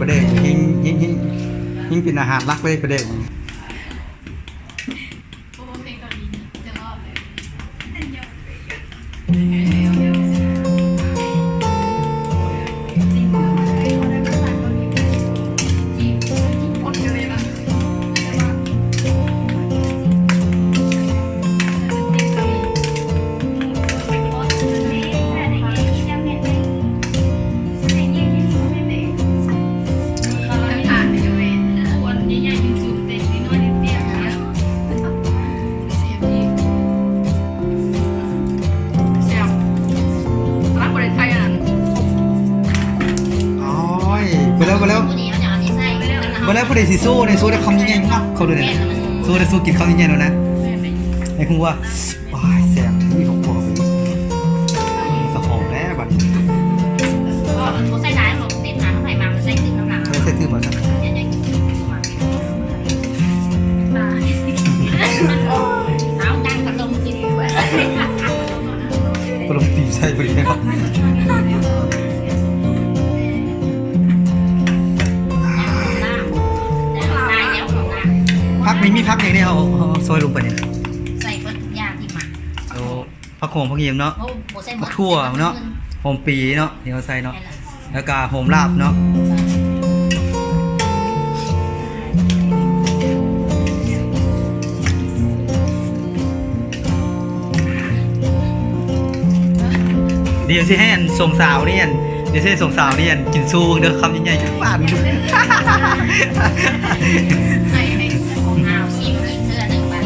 ປາແດກແຮງ ແຮງ ແຮງ ແຮງເປັນອາຫານຫຼັກເລີຍ ປາແດກ. ໂອ້ຍ ໄປແລ້ວ ໄປແລ້ວ ບໍ່ໄດ້ ຜູ້ໃດຊິໂຊໄດ້ ໂຊໄດ້ຄຳໃຫຍ່ໆ ເນາະ ເຂົາດູແນ່ ໂຊໄດ້ ໂຊກິນຄຳໃຫຍ່ໆ ໂລດນະ ໃຫ້ຮູ້ວ່າ ໂອ້ຍ ແຊບ ອຸ້ຍ ເຂົ້າຄົ່ວເຂົ້າໄປອີກ ກະຫອມແລ້ວບັດນີ້ ບໍ່ໃສ່ຫຼາຍ ເຕັມໜ້າ ໃສ່ມາ ໃສ່ຕື່ມນ້ຳໜັກ ເອີ ໃສ່ຕື່ມເອົາຊະ ເອົາຕັ້ງພັດລົມກິນດີກວ່າ ກະລົມຕີໃສ່ພໍດີເນາະ ຜັກນີ້ມີຜັກຫຍັງແດ່ ເຮົາ ເຮົາຊອຍລົງໄປນີ້ ໃສ່ເບິດທຸກຢ່າງທີ່ມັກ ໂອ້ ຜັກຫອມ ຜັກຫຍັງເນາະ ໂອ້ ບໍ່ໃສ່ໝົດ ຖົ່ວເນາະ ຫອມປີເນາະ ທີ່ເຮົາໃສ່ເນາະ ແມ່ນລະ ແລ້ວກະຫອມລາບເນາະ ດຽວຊິໃຫ້ອັນສອງສາວນີ້ ອັນ ດຽວຊິໃຫ້ສອງສາວນີ້ ອັນ ກິນໂຊເບິ່ງເດີ ຄຳໃຫຍ່ໆ ປາດ ໃຫ້ ໃຫ້ຂອງອາວຊິມອີກເທື່ອໜຶ່ງບາດ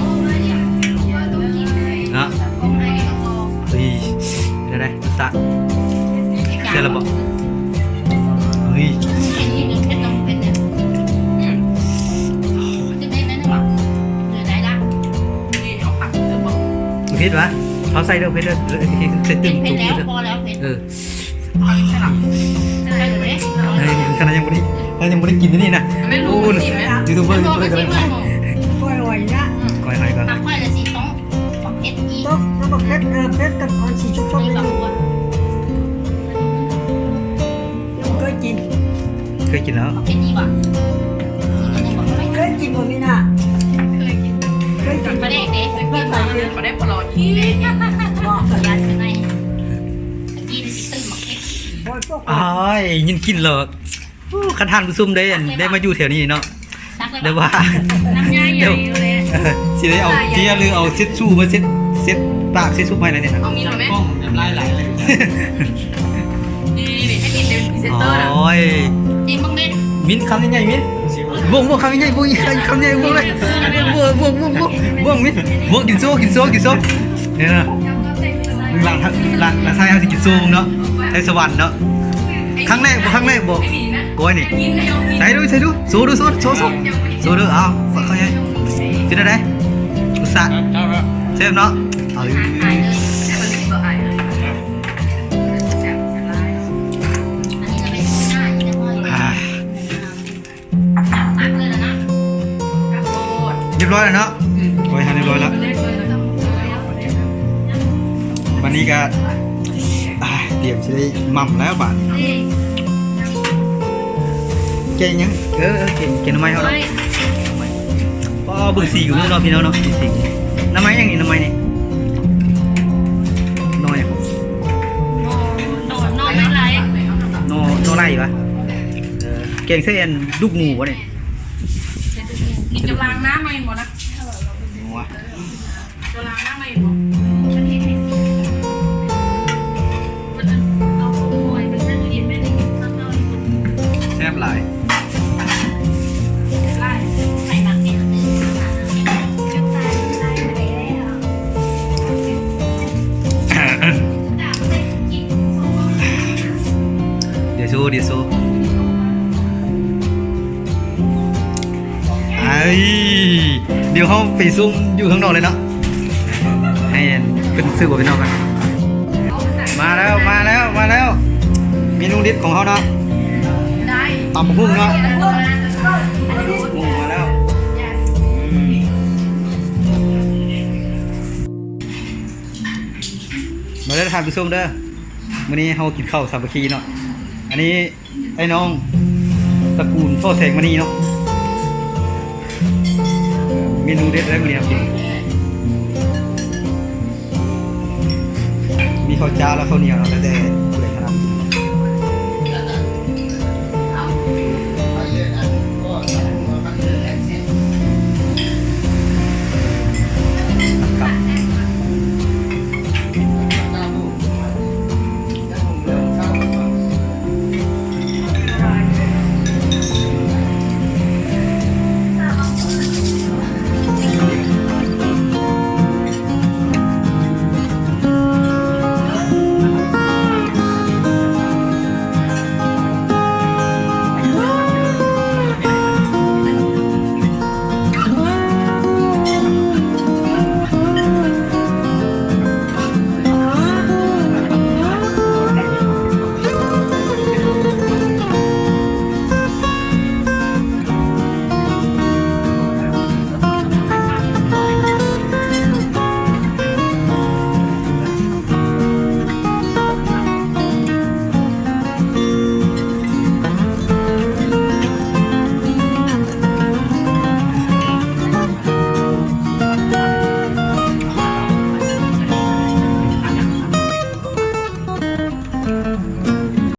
ເນາະ ເອີຍ ເປັນຈັ່ງໃດ ສະ ເຊື່ອແລ້ວບໍ່? ເຮີ້ຍ ບໍ່ເຜັດຫວາ? ເອົາຜັກຕື່ມບໍ່? ບໍ່ເຜັດຫວາ? ເອົາໃສ່ເດີ ເຜັດເດີ ເອີ ໃສ່ຕື່ມ ຈຸກເດີ ເອີ ເອົາອີກຊະລະ ເອີ ຂະໜາດຍັງບໍ່ໄດ້ ຂະໜາດຍັງບໍ່ໄດ້ກິນອັນນີ້ນະ ແມ່ນ ໂອ້ ຢູທູບເບີ ຢູທູບເບີ ຂ້ອຍອາຍນະ ຂ້ອຍອາຍກ່ອນ ຂ້ອຍລະຊິຕ້ອງ ບັກເຜັດອີກ ຕ້ອງ ຕ້ອງບັກເຜັດ ເອີ ເຜັດກັບອັນສີຊຸບໆ ນີ້ ເຄີຍກິນ ເຄີຍກິນແລ້ວ ບັກເຜັດອີກບໍ່? ເຄີຍກິນບໍ່ມີນະ? ເຄີຍກິນ ເຄີຍກິນ ປາແດກເດ້ ເຄີຍກິນບໍ່? ປາແດກປະຫຼອດອີກ ບໍ່ ປະຫຍັດໄປໃນ ຕະກີ້ຊິຕື່ມບັກເຜັດ ໂອ້ຍ ພວກ ອ້າຍ ຍິນກິນແລ້ວ ໂອ້ ຄັນທ່ານຜູ້ຊົມໄດ້ ອັນ ໄດ້ມາຢູ່ແຖວນີ້ເນາະ ແຕ່ວ່າ ນ້ຳຍາໃຫຍ່ຢູ່ເລີຍ ຊິໄດ້ເອົາເຈ້ຍ ຫຼື ເອົາເຊັດຊູມາເຊັດ ເຊັດປາກເຊັດຊຸບໃຫ້ແລ້ວນີ້ນະ ເອົາມີດມາແມ່ ກ້ອງນ້ຳລາຍໄຫຼເລີຍ ນີ້ໆໆ ໃຫ້ມີດເປັນພຣີເຊັນເຕີນະ ໂອ້ຍ ກິນບັກເມັດ ມິນຄຳໃຫຍ່ໆ ມິນ ບ້ວງ ບ້ວງ ຄຳໃຫຍ່ໆ ບ້ວງ ຄຳໃຫຍ່ໆ ບ້ວງເລີຍ ບ້ວງ ບ້ວງ ບ້ວງ ບ້ວງ ມິນ ບ້ວງ ກິນໂຊ ກິນໂຊ ກິນໂຊ ນີ້ນະ ລ້າງ ລ້າງ ລ້າງ ໃຊ້ເຮົາຊິກິນໂຊເນາະ ໃຊ້ສະຫວັນເນາະ ຄັ້ງແລກບໍ່ ຄັ້ງແລກບໍ່ ກ້ອຍນີ້ ໃສ່ດູ ໃສ່ດູ ໂຊດູ ໂຊ ໂຊ ໂຊ ໂຊເດີ ເອົາ ເອົາ ເປັນຈັ່ງໃດ ລົດຊາດ ແຊບເນາະ ເອີ ອ່າ ຮຽບຮ້ອຍແລ້ວເນາະ ໂອ້ຍ ຮຽບຮ້ອຍແລ້ວ ບັດນີ້ກະ ອ່າ ຕຽມຊິໄດ້ໝ່ຳແລ້ວບາດນີ້ ແກງຫຍັງ? ເອີ ເອີ ແກງ ແກງໜໍ່ໄມ້ເຮົາເນາະ ປ້າ ເບິ່ງສີກໍຮູ້ເນາະ ພີ່ນ້ອງເນາະ ສີ ໜໍ່ໄມ້ຫຍັງນີ້? ໜໍ່ໄມ້ນີ້ ໜໍ່ຫຍັງ? ໜໍ່ ໜໍ່ໄມ້ໄຫຼ ໜໍ່ ໜໍ່ໄຫຼຫວາ? ເອີ ແກງໃສ່ອັນດູກໝູບໍ່ນີ້? ໃສ່ດູກໝູ ກິນກັບລ້າງນ້ຳແມ່ນບໍ່ນະ? ໝູຫວາ? ແຊບຫຼາຍ ດຽວໂຊ ດຽວໂຊ. ໄອ້ ດຽວເຮົາໄປຊຸ່ມຢູ່ຂ້າງນອກເລີຍເນາະ ໃຫ້ເພິ່ນຊື້ບໍ່ເປັນນອກກັນ. ມາແລ້ວ ມາແລ້ວ ມາແລ້ວ ເມນູເດັດຂອງເຮົາເນາະ ຕຳບັກຫຸ່ງເນາະ ຕຳບັກຫຸ່ງມາແລ້ວ. ອືມ ມາເດີທ່ານຜູ້ຊົມເດີ ມື້ນີ້ເຮົາກິນເຂົ້າສາມັກຄີເນາະ ອັນນີ້ ໄອ້ນ້ອງ ຕະກູນ ສໍ ແສງມະນີເນາະ. ເມນູເດັດເລີຍມື້ນີ້ເຮົາກິນ ມີເຂົ້າຈ້າວ ແລະ ເຂົ້າໜຽວເນາະ ແລ້ວແຕ່